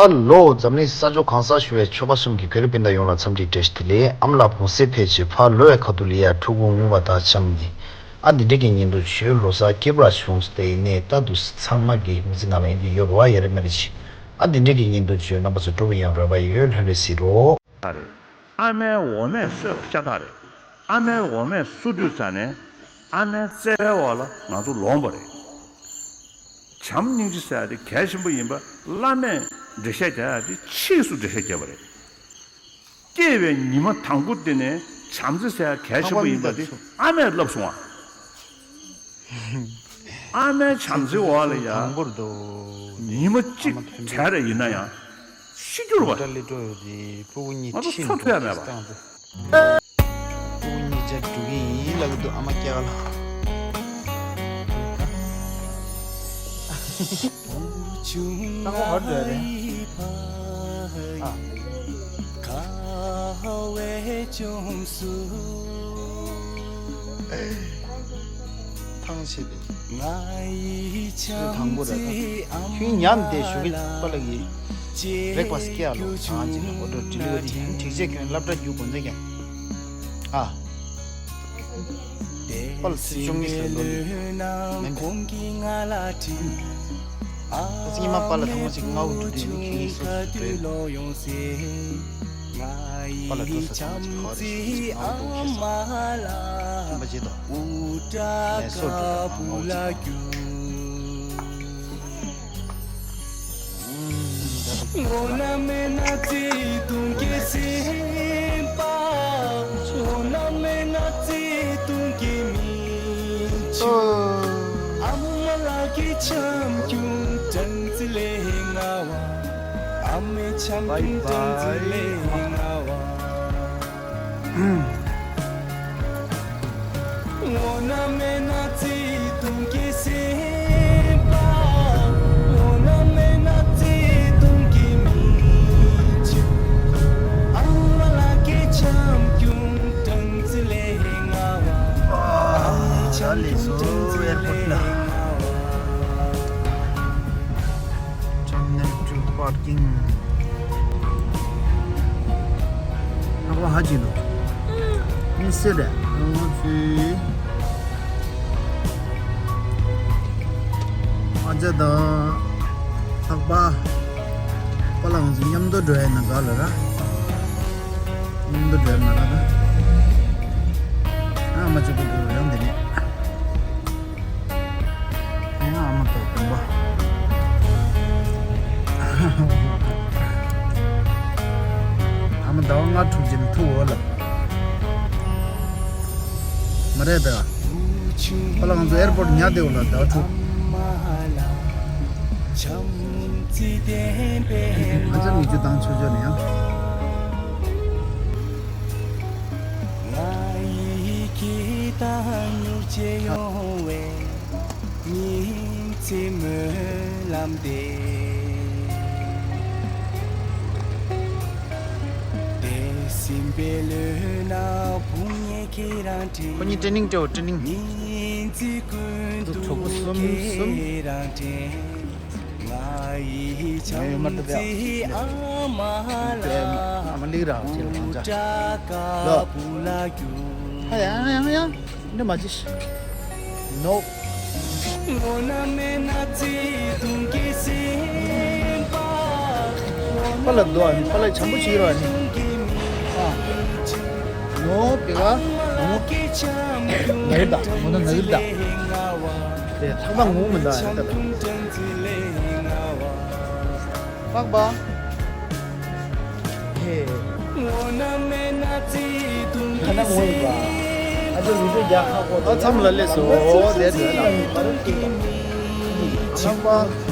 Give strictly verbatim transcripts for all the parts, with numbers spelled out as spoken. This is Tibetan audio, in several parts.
ཨ་ལོ། འཛམ་གླིང་ས་ཕྱོགས་གང་སར་བཞུགས་པའི་ཆོས་པ་གསུམ་གྱི་བོད་རིགས་སྤུན་ཟླ་ཡོངས་ལ་འཚམས་འདྲི་བཀྲ་ཤིས་བདེ་ལེགས། ཨ་མ་ལགས་གུང་སེང་ཕལ་ཆེར་ཕར་ལོགས་པའི་ཁ་ཐུག་ལ་ཡ་ཕྲུ་གུ་ངུ་བ་དང་འཆམ་ནས། ཨ་འདི་འདྲ་གི་ཉིན་ཐོ་བྱོས། ལོ་གསར་སྐྱིད་པོ་ར་བྱུང་སྟེ། ཡིན་ནའི་ལྟ་འདུག་ཚང་མ་གི་མི་ཚེ་ནང་ལ་ཡིན་གྱི་ཡོད་རེད་བ། ཡ་རེད་མ་རེད་ཅི། ཨ་འདི་འདྲ་གི་ཉིན་ཐོ་བྱོས། རྣམ་པ་ཚོ་སྤྲོ་པོ་ཡང་རོལ་པ་ཡོད། ལྷོད་ལྷོད་ཟེར་རོགས། ཨ་མའི་འོ་མས་གསོས་པ་ཤ་སྟག་རེད། ཨ་མའི་འོ་མས་གསོ་དུས་ཙ་ནས་ཨ་མའི་བརྩེ་བའི་འོག་ལ་ང་ཚོ་ལོངས་པ་རེད། བྱམས་སྙིང་རྗེ་ཟེར་ཡ་དེ་གལ་ཆེན་པོ་ཡིན་པ་བླ་མས་འགྲེལ་བཤད་རྒྱག་ཡ་དེ་ཕྱིས་སུ་འགྲེལ་བཤད་བརྒྱབ་པ་རེད། སྐྱེས་པའི་ཉི་མ་དང་པོ་དེ་ནས་བྱམས་བརྩེ་ཟེར་ཡ་གལ་ཆེན་པོ་ཡིན་པ་དེ་ཨ་མས་བསླབས་སོང་ཨ། ཨ་མའི་བྱམས་བརྩེའི་འོག་ལ་ཡ། དང་པོར་འདུག་ཉི་མ་གཅིག་ཨ་མ་ཐོན་བྲལ་རེ་ཡིན་ན་ཡང་ཤི་རྒྱུ་རེད་བ། ལི་ཀྲོ་ཡོད་དེ་ཕྲུ་གུ་གཉིས་ང་ཚོ་ཁྲིད་འཚོ་ཐུབ་ཡ་མེད་པ། བཏང་སྟེ། ཕྲུ་གུ་གཉིས་ཆ་འགྲོ་གི་ཡིན་ལབ་ཀྱི་འདུག་ཨ་མ་སྐྱེ་ག་ལ། ལྟ་སྒོ་ག་རེ་འགྲོ་ཡ་རེད། ཨ། ཐང་ཆད་པས། དང་པོ་རེད་ད། ཁྱོད་ཉམས་བསྡད་ཞུ་གི་པཱ་ལགས་ཀྱིས། བྷི་རེག་ཕ་སི་ཀྱི་ཨ་ལོ་ཚང་ཅིག་ལ་ཨོ་ཌར་ཌི་ལི་ཝ་རི་ཡིན། འགྲིག་ཆེ་ཁྱོད་སློབ་གྲྭ་རྒྱུགས་དགོས་འདོད་ཀྱང་། ཨ། པཱ་ལགས་ཚེས་བཅུ་གཉིས་ལ་ལོ་ལེགས། མིན་པས། ཨ་ཙི་ཉི་མ་པཱ་ལགས་ཐང་མ་ཅིག་སྔ་པོ་འགྲོ་དུས་ནི་ཁྱོད་ཡིན་སོ་སོ་འགྲོ་ཡོང་། པཱ་ལགས་འགྲོ་ས་ཐང་མ་ཅིག་ག་བ་རེད་ཟེར་ན་ཅིག་སྔ་པོ་འགྲོ་ཁེལ་སོང་། ཐང་པ་བརྗེད་དོ། ངལ་གསོ་འགྲོ་དང་མང་པོ་ཅིག་ཡོང་། Bye bye. Terminal two parking. ཨ་ཁོ་ཧ་ཅི་ལོ། ཨིན་སི་ཌ་ཨོ་ཕི། ཨ་ཅག་དང་ལྷག་པ། པཱ་ལགས་ང་ཚོ་མཉམ་དུ་འགྲོ་ཡ་ན་ག་ལ་ར། མཉམ་དུ་འགྲོ་ཡ་ན་ར་ད། ཨ་མ་ཅིག་པུ་པུ་ཡང་འདི་ནས། ཨ་མ་ཏོ་དུམ་པ། ཨ་མ་ཟླ་བ་ལྔ་དྲུག་ཅན་ཐུ་འོ་ལ། མ་རེད་ད། ཁོ་ལ་ང་ཚོ་ཨེར་པོར་ཉར་བསྡད་འོ་ལ་ཟླ་བ་དྲུག་ང་ཚོ་མི་རྒྱུ་དང་ཆོས་ཆོས་ནས་ཡང་། ཁོ་གཉིས་ཊེ་ནིང་སྤྲད་འོ་ཊེ་ནིང་། དུ་གྲོགས་པོ་གསུམ་གསུམ། ང་ཡི་མ་ཡོད་མ་གཏོགས་ཡ། ཨ་མ་ལིག་རང་ཅེས་ལ་མང་ཅག་ལོ། ཧ་ཡང་ཡང་ཡང་འདི་མ་ཅི་ནོ། པཱ་ལགས་འདུག་ཨ་ནི་པཱ་ལགས་བྱམས་པོ་བྱེད་ཀྱི་རོགས་ཨ་ནི། ཨ། ནོ་པི་ཀ་ནོ། ནག་གི་ད་ངོ་ན་ནག་གི་ད། དེ་ལྷག་པ་ངོ་མི་འདུག་ཨ་ནི་ད་ད། ལྷག་པ། ཧེ། ཁ་ན་ངོ་ཡིན་པ། ཨ་ཅོ་མི་ཚེ་རྒྱ་ཁག་པོ། ཨ་མཚམས་ལ་སླེབས་སོ། དེ་དེ་ལ། ལྷག་པ།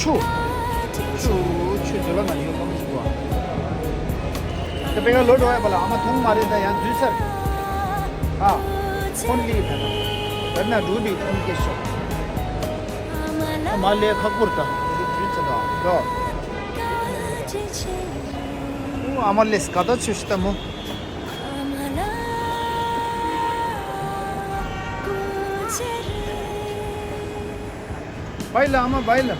ཆུ། ཆུ། ཆུ་འཛུལ་ལ་ན་ཡོད་ཁམས་ཟེར་བ། དེ་བེ་ག་ལོ་འགྲོ་ཡ་པ་ལ་ཨ་མ་ཐུང་མ་རེད། ད་ཡང་འཛུལ་ཚར། ཨ། ཧོན་ལི་བ་ད། བར་ན་འགྲུལ་པའི་ཐོན་སྐྱེད་ཤོག་ཨ་མ་ལས་ཁག་པོར་ད་འཛུལ་ཚར་ད་ལོ། ཨ་མ་ལས་ག་ད་ཆུ་ཤི་ད་མོ། བའི་ལ་ཨ་མ་བའི་ལ།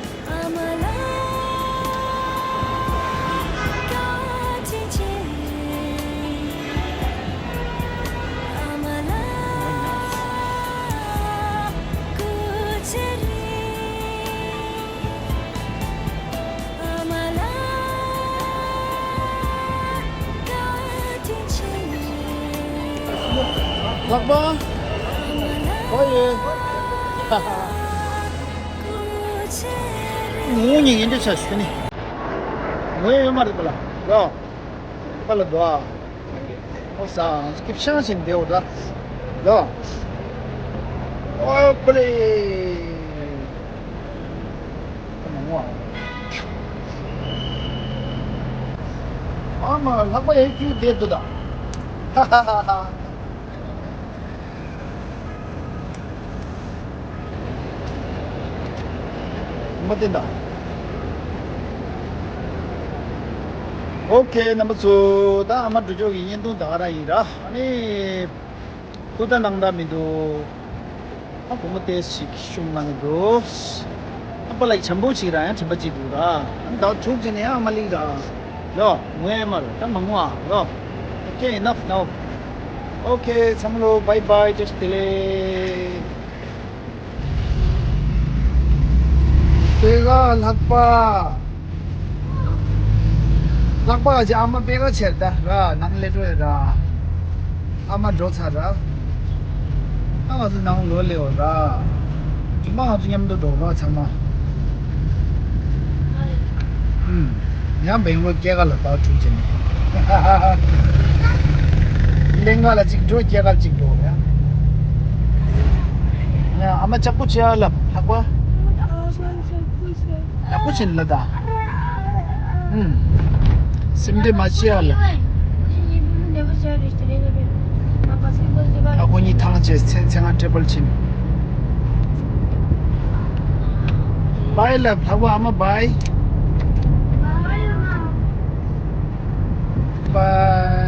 ལག་པ། ཨོ་ཡེ། ངུ་ཉིན་ཡིན་འདྲ་ཆ་ཞུ་ནི། ངུ་ཡོད་མ་རེད་པ་ལ། ལོ། པ་ལ་དོ། ཨོ་ས། སྐྱིབ་ཤང་ཞིག་འདེའོ་ད། ལོ། ཨོ་པ་ལེ། ཨ་མ་ལྷག་པ་ཡེ་ཁྱུ་བསྡད་འདུག་ད། ཧ་ཧ་ཧ་ཧ། མ་བསྟན་ད། ཨོ་ཁེ། རྣམ་པ་ཚོ། ད་ཨ་མ་འགྲོ་ཕྱོགས་ཀྱི་བརྙན་ཐུང་ད་ག་རང་ཡིན་ར། ཨ་ནི། ཧུར་ཐག་གནང་ད་མི་འདུག་ཨ་བུ་མོ་ཏོག་ཙམ་ཞིག་ཤུགས་གནང་གི་འདུག་ཨ་པ་ལགས་འཇམ་པོ་ཞིག་ར་ཡང་དྲན་པ་ཅིག་འདུག་ར། ཨ་ཟླ་བ་དྲུག་ཅིག་ནས་ཡང་ཨ་མ་གླིང་ར། ལོ། ངོ་ཡ་མ་རུ་ད་མ་ངུ་ཨ་ལོ། Okay, enough now. Okay, ཚང་མ་ལོ། Bye bye, just delay. དེ་ག་ལྷག་པ། ལྷག་པ་ཅི་ཨ་མ་པེ་ག་ཆེར་ད་ར་ནང་ལེ་འགྲོ་ཡ་ར། ཨ་མ་འགྲོ་ཚར་ར། ཨ་ང་ཚོ་ནང་ལོ་ལེ་འོ་ར། ཨ་མ་ང་ཚོ་མཉམ་དུ་འགྲོ་ར་ཚང་མ། ཨུམ། ཡང་བེང་ལོར་སྐྱེལ་ག་ལ་བར་འཁྲུག་ཅན། གླིང་ག་ལ་གཅིག་འགྲོ་སྐྱེལ་ག་ལ་གཅིག་འགྲོ་ཡ། ཨ་མ་ལྕགས་པོ་ཆེ་ཨ་ལབ་ལྷག་པ། ལྕགས་པོ་ཆེ་ལ་ད། ཨུམ། སེམས་ཁྲལ་མ་བྱེད་ཨ་ལབ། ཨ་ཁོ་གཉིས་ཐང་ཆད་ཚེ་ཚེ་ང་ཊི་རི་པལ་ཕྱིན། བའི་ལབ་ལྷག་པ་ཨ་མ་བའི། བའི།